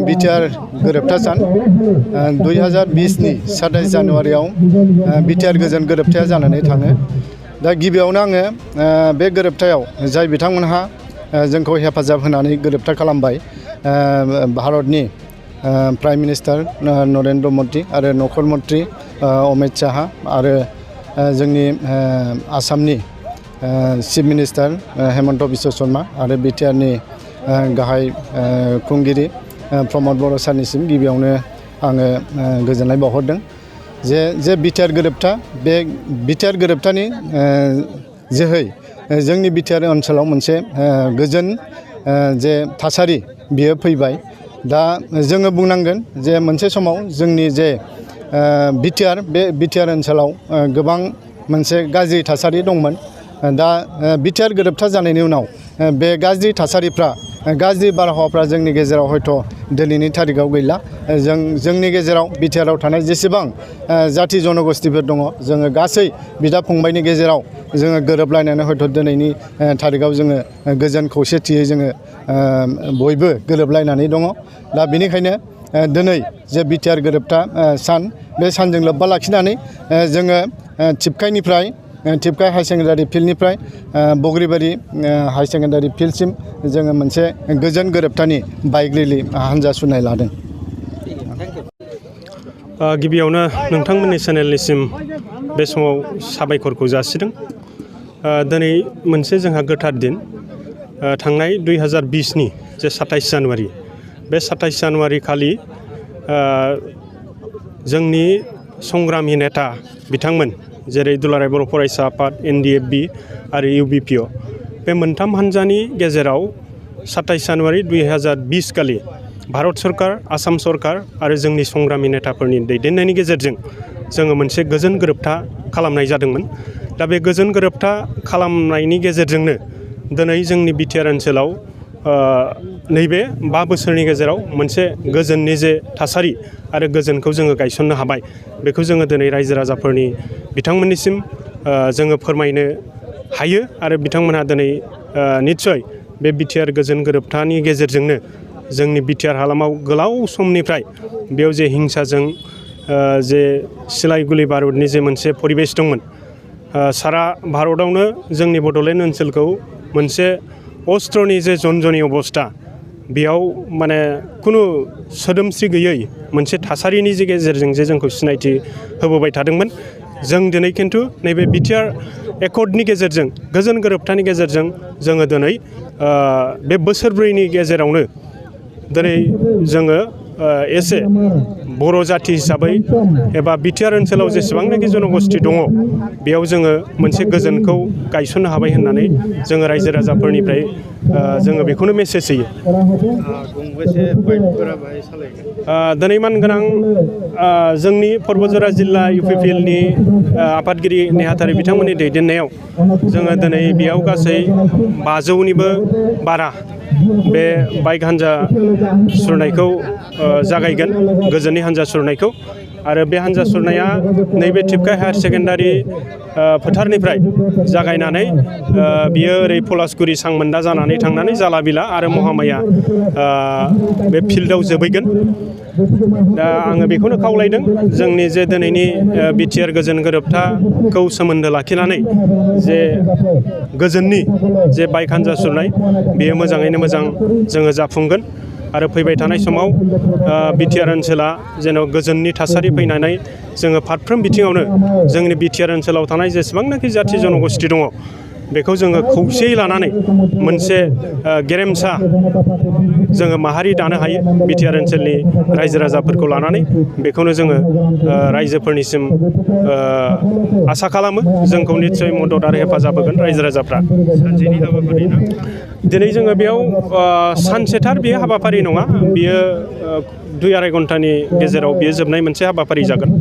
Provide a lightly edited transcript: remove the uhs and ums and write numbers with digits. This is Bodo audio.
बिटिआर गोरोबथा सान 2020 नि 27 जानुवारियाव बिटिआर गोजोन गोरोबथाया जानानै थाङो। दा गिबियावनो आङो बे गोरोबथायाव जाय बिथांमोनहा जोंखौ हेफाजाब होनानै गोरोबथा खालामबाय, भारतनि प्राइम मिनिस्टार नरेन्द्र मदि आरो नखर मन्त्रि अमित शाह आरो जोंनि आसामनि चिफ मिनिस्टार हेमन्त बिश्व शर्मा आरो बिटिआरनि गाहाय खुंगिरि प्रमद बर' सारनिसिम गिबियावनो आङो गोजोननाय बावहरदों जे बिटिआर गोरोबथा, बे बिटिआर गोरोबथानि जोहै जोंनि बिटिआर ओनसोलाव मोनसे गोजोन जे थासारि बियो फैबाय। दा जोङो बुंनांगोन जे मोनसे समाव जोंनि जे बिटिआर, बे बिटिआर ओनसोलाव गोबां मोनसे गाज्रि थासारि दंमोन। दा बिटिआर गोरोबथा जानायनि उनाव बे गाज्रि थासारिफ्रा, गाज्रि बारहावाफ्रा जोंनि गेजेराव हयथ' दिनैनि थारिखाव गैला। जोंनि गेजेराव बिटिआराव थानाय जेसेबां जाथि जनगोष्ठीफोर दङ, जोङो गासै बिदा फंबायनि गेजेराव जोङो गोरोबलायनानै हयथ' दिनैनि थारिखाव जोङो गोजोन खौसेथियै जोङो बयबो गोरोबलायनानै दङ। दा बेनिखायनो दिनै जे बिटिआर गोरोबथा सान, बे सानजों लोब्बा लाखिनानै जोङो टिपकाइ हाई सेकेन्डारि फिल्डनिफ्राय बग्रिबारि हाई सेकेन्डारि फिल्डसिम जोङो मोनसे गोजोन गोरोबथानि बाइक रेलि हान्जा सुरनाय लादों। गिबियावनो नोंथांमोननि चेनेलनिसिम बे समाव साबायखरखौ जासिदों। दिनै मोनसे जोंहा गोथार दिन, थांनाय 2020 नि जे 27 जानुवारि, बे 27 जानुवारि खालि जोंनि संग्रामि नेता बिथांमोन, जेरै दुलाराय बर' फरायसा आफाद, NDFB आरो UBPO, बे मोनथाम हान्जानि गेजेराव 27 जानुवारि 2020 खालि भारत सरकार, आसाम सरकार आरो जोंनि संग्रामि नेताफोरनि दैदेननायनि गेजेरजों जोङो मोनसे गोजोन गोरोबथा खालामनाय जादोंमोन। दा बे गोजोन गोरोबथा खालामनायनि गेजेरजोंनो दिनै जोंनि बिटिआर ओनसोलाव नैबे 5 बोसोरनि गेजेराव मोनसे गोजोननि जे थासारि आरो गोजोनखौ जोङो गायसननो हाबाय। बेखौ जोङो दिनै रायजो राजाफोरनि बिथांमोननिसिम जोङो फोरमायनो हायो आरो बिथांमोनहा दिनै निस्सय बे बिटिआर गोजोन गोरोबथानि गेजेरजोंनो जोंनि बिटिआर हालामाव गोलाव समनिफ्राय बेयाव जे हिंसाजों जे सिलाय गुलि बारुदनि जे मोनसे परिबेस दंमोन, सारा भारतआवनो जोंनि बड'लेण्ड ओनसोलखौ मोनसे अस्त्रनि जे जनजनि अबस्था, बेयाव माने खुनु सोदोमस्रि गैयै मोनसे थासारिनि गेजेरजों जे जोंखौ सिनायथि होबोबाय थादोंमोन। जों दिनै खिन्थु नैबे बिटिआर एकर्डनि गेजेरजों, गोजोन गोरोबथानि गेजेरजों जोङो दिनै बे बोसोरब्रैनि गेजेरावनो दिनै जोङो एसे बर' जाथि हिसाबै एबा बिटिआर ओनसोलाव जेसेबांनाखि जनगोष्ठी दङ, बेयाव जोङो मोनसे गोजोनखौ गायसननो हाबाय होननानै जोङो रायजो राजाफोरनिफ्राय जोङो बेखौनो मेसेज होयो। दिनै मानगोनां जोंनि पर्बतझरा जिल्ला UPPLनि आफादगिरि नेहाथारि बिथांमोननि दैदेननायाव जोङो दिनै बेयाव गासै 500निबो बारा बे बाइक हान्जा सुरनायखौ जागायगोन, गोजोननि हान्जा सुरनायखौ। आरो बे हान्जा सुरनाया नैबे टिपकाइ हायार सेकेन्डारि फोथारनिफ्राय जागायनानै बियो ओरै पलासगुरि सांमोन्दा जानानै थांनानै जालाबिला आरो महामाया बे फिल्डआव जोबहैगोन। दा आङो बेखौनो खावलायदों, जोंनि जे दिनैनि बिटिआर गोजोन गोरोबथाखौ सोमोन्दो लाखिनानै जे गोजोननि जे बाइक हान्जा सुरनाय, बेयो मोजाङैनो मोजां जोङो जाफुंगोन आरो फैबाय थानाय समाव बिटिआर ओनसोला जेन' गोजोननि थासारि फैनानै जोङो फारफ्रोम बिथिङावनो जोंनि बिटिआर ओनसोलाव थानाय जेसेबांनाखि जाथि जनगोष्ठी दङ, बेखौ जोङो खौसेयै लानानै मोनसे गेरेमसा जोङो माहारि दानो हायो बिटिआर ओनसोलनि रायजो राजाफोरखौ लानानै। बेखौनो जोङो रायजोफोरनिसिम आसा खालामो। जोंखौ निस्सय मदद आरो हेफाजाब होगोन रायजो राजाफ्रा। दिनै जोङो बेयाव सानसेथार बेयो हाबाफारि नङा, बियो 2-2.5 घन्टानि गेजेराव बियो जोबनाय मोनसे हाबाफारि जागोन।